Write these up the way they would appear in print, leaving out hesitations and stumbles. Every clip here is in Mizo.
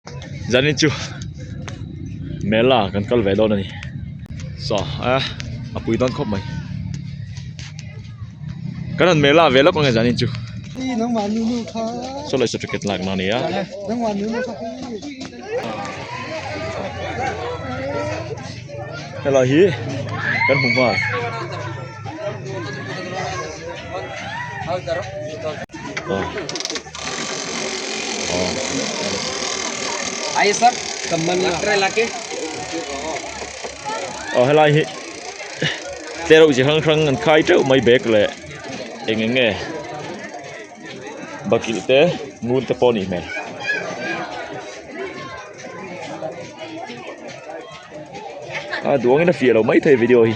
Zanin chu mela kan kal ve dawn a ni saw a a pui dawn khawp mai kan rawn mela ve lawk ang e zanin chu saw lai certificate lak na a ni a. Helai hi kan hmu nghal. Aw helai hi tlereuh chi hrang hrang an khai teuh mai bag leh eng eng nge bakilh te ngun te pawh a nih hmel. A duangin a fiah lo maithei video hi.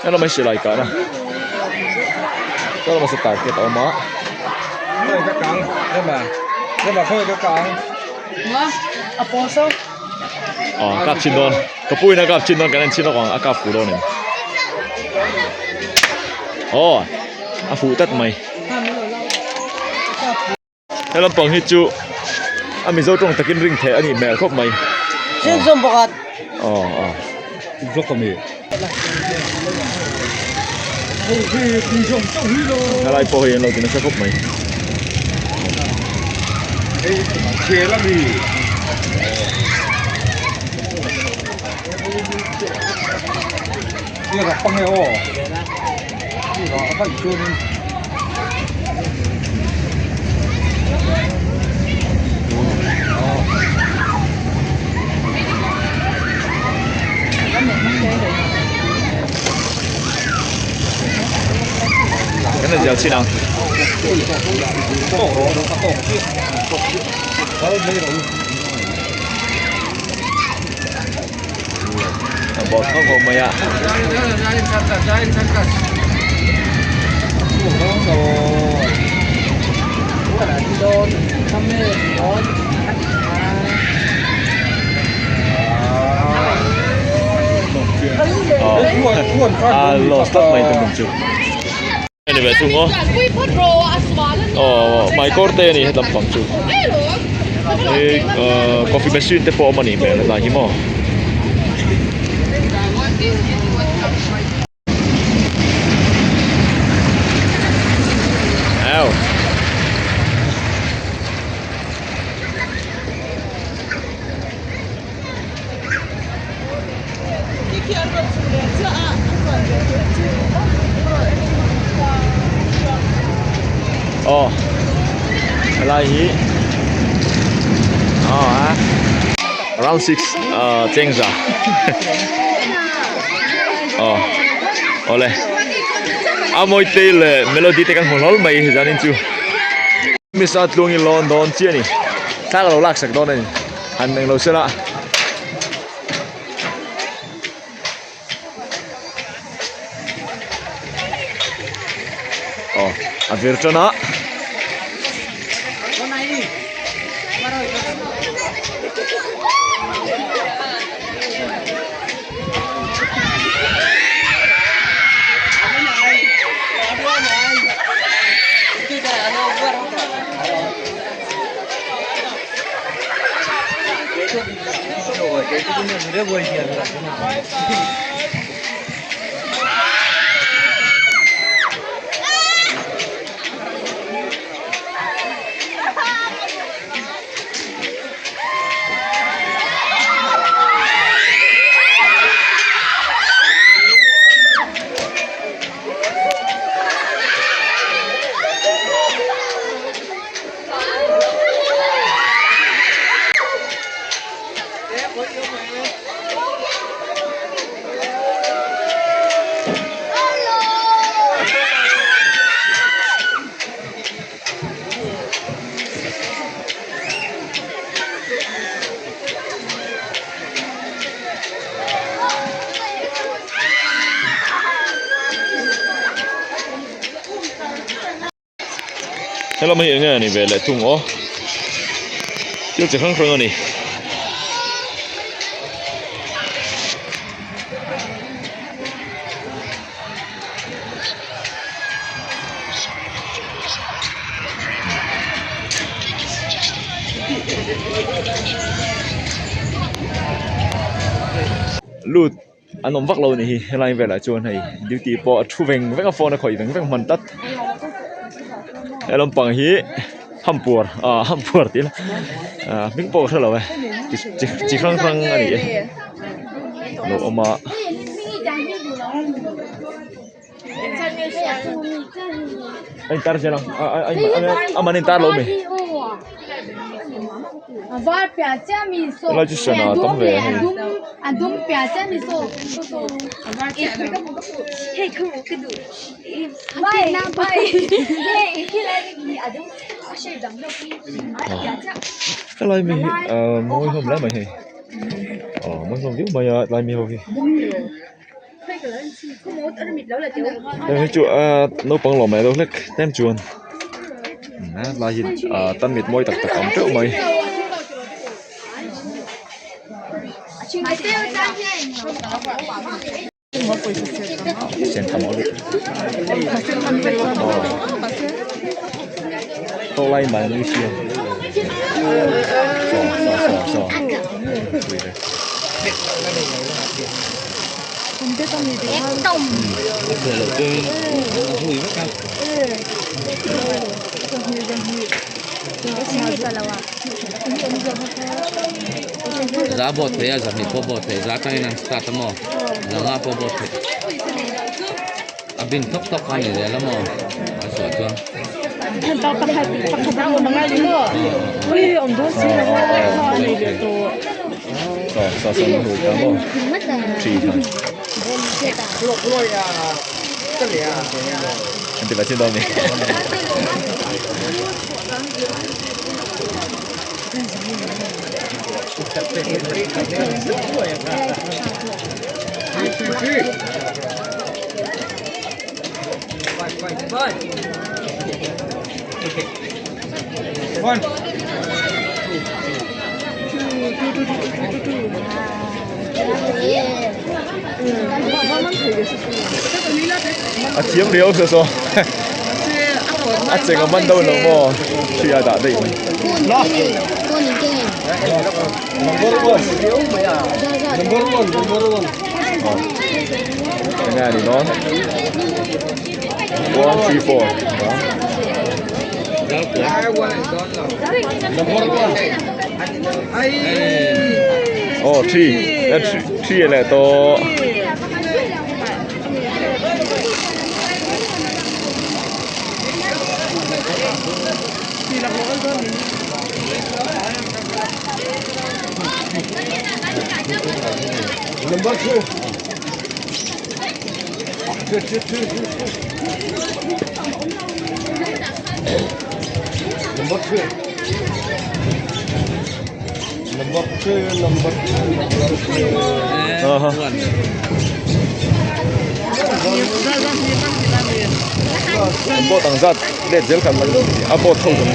Hello mai silai kah na saw lama saw target a awm a aw kap chin dawn ka pu in a kap chin dawn kan en chin lawk ang a kap fuh dawn em aw a fuh tlat mai. He lampang hi chu a mizo tawng takin ring theih a nih hmel khawp mai. Chhunzawm pakhat. Aw aw. Helai pawh hei an lo ti nasa khawp mai. Kan la zial chin ang. A bawk khawp khawp mai a. A lost tlat mai tum chu. Ani ve thung aw. Aw hmaikawr te ani helam pang chu. Hei coffee machine te pawh a awm a nih hmel helai hi maw. Au. Aw helai hi aw a round 6 chengza aw awle a mawi te leh melody te kan hmu hlawl mai zanin chu misa tluangin lawn dawn chiah a ni thla ka lo lak sak dawn a ni. Han eng lo sela. Aw a vir tan a. Helam hi enge a ni ve leh thung aw thil chi hrang hrang a ni. Lut an awm vak lo a ni hi helai velah chuan hei duty pawh a thu veng veng a phone a khawih veng veng hman tlat he lampang hi hampuar ah hampuar tih ila ah hming pawh ka hrelo e chi hrang hrang a ni e lo awm a. A intar zel ang a man a intar lo mi helai chu sana a tam ve a hei. Helai mi hi ahh mawi hlawm hle mai hei aw mawi hlawm viau mai a tlai mi ho hi. Hei hi chu ahh naupang lawm mai lo hlek tlem chuan helai hi ahh tarmit mawi tak tak a awm teuh mai. Tawk lai mai an siam saw saw saw saw. Za bawt thei a, zahnih pawh bawt thei, za atangin an start a maw, zanga pawh bawt thei, a bin tawk tawk kha a ni zel a maw a chhuah chuan. A thiam riau saw saw a cheng a man deuh lo maw hri a dah daih mai. Enge a ni dawn 1 3 4 Oh 3 3 leh tawh. Boat ang zat let zel khan a boat ho zawng.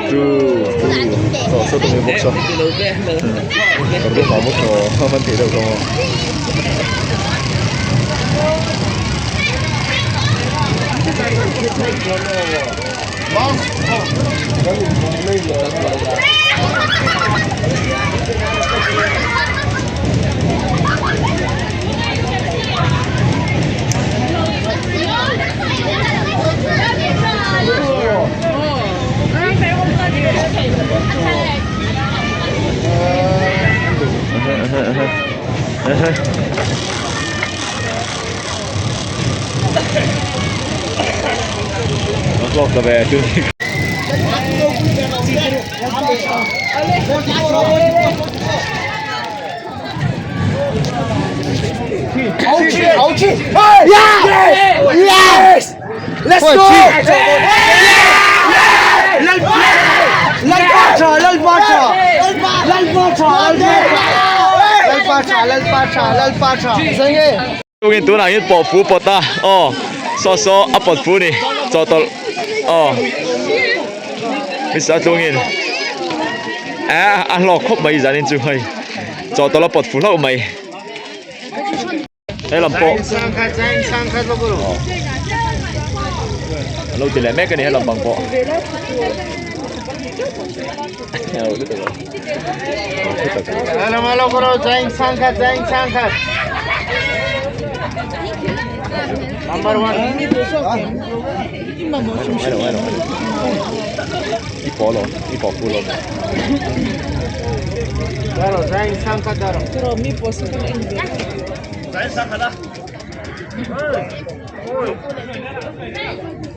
Two, two, saw saw tumi bawk saw. Kawr dum ha bawk saw man theih deuh saw maw. Nó hlawk ta ve chu ni. Tungin tunah hian pawh fu pawt a aw saw saw a pawt fu ni chawhtawlh aw misa tlungin eh a hlawk khawp mai zanin chu hei chawhtawlh a pawt fu hlauh mai he lam pawh a lo ti leh mek a ni he lam pang pawh.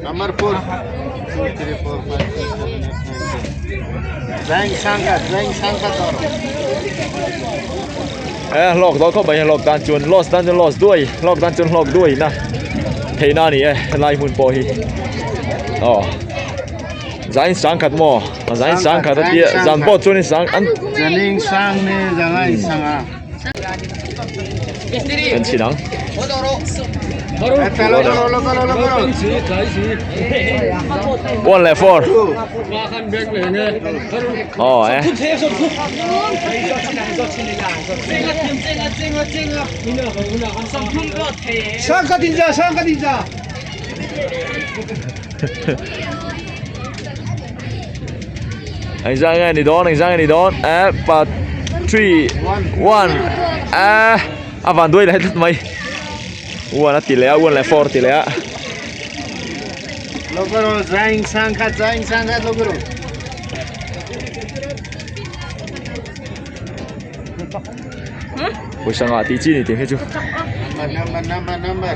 Number 4. 2, 3, 4, 5, 6, 7, 8, 9, 10. Zaing sangkhat, zaing sangkhat aro. Eh hlawk dawn khawp mai hlawk dan chuan loss dan chuan loss duai hlawk dan chuan hlawk duai na theihna a ni e helai hmun pawh hi aw zain sangkhat maw zain sangkhat a tia zan pawh chuan sang an Zaning sang ni zangai sanga. Kan chhin ang. One leh four. Oh eh. Engzah nge ni dawn engzah nge ni dawn eh pa 3 1 eh a van duai leh tlat mai 1 a ti leh a 1 leh 4 a ti leh a. Lokoro zaing sangkhat zaing sangkhat lokoro. Pawisa ngah tih chi ni tih hi chu. Number number number number.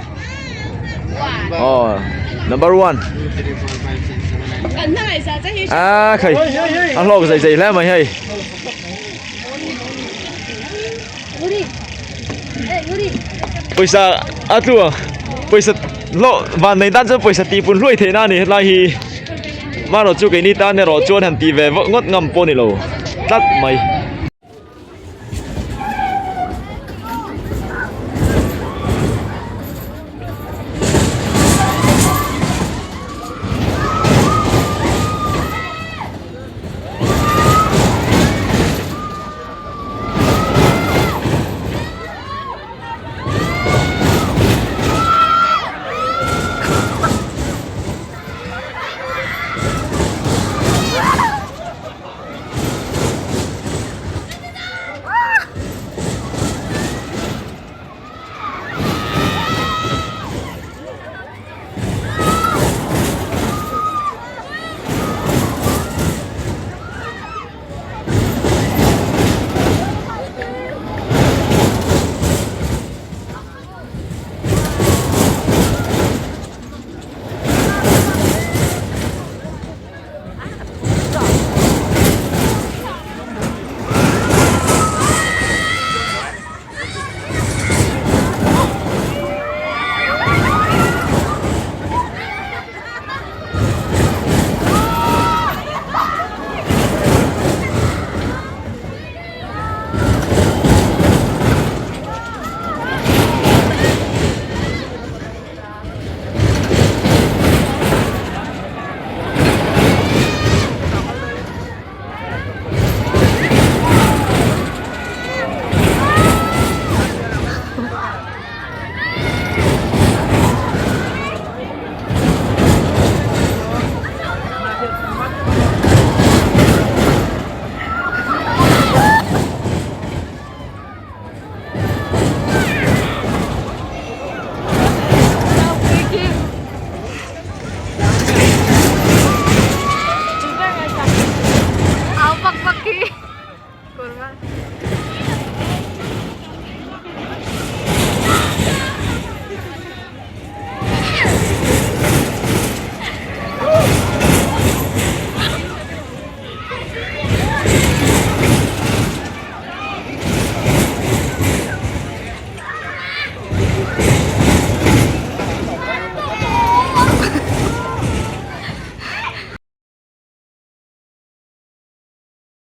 Oh, number 1. À khầy. Ăn lộc dày dày lắm mày hay. Pawisa a tlu ang. Pawisa lo van nei tan chuan pawisa tih pun hluai theihna a ni hetlai hi. Marawh chu keini tan erawh chuan han tih ve ngawt ngam pawh a ni lo tlat mai.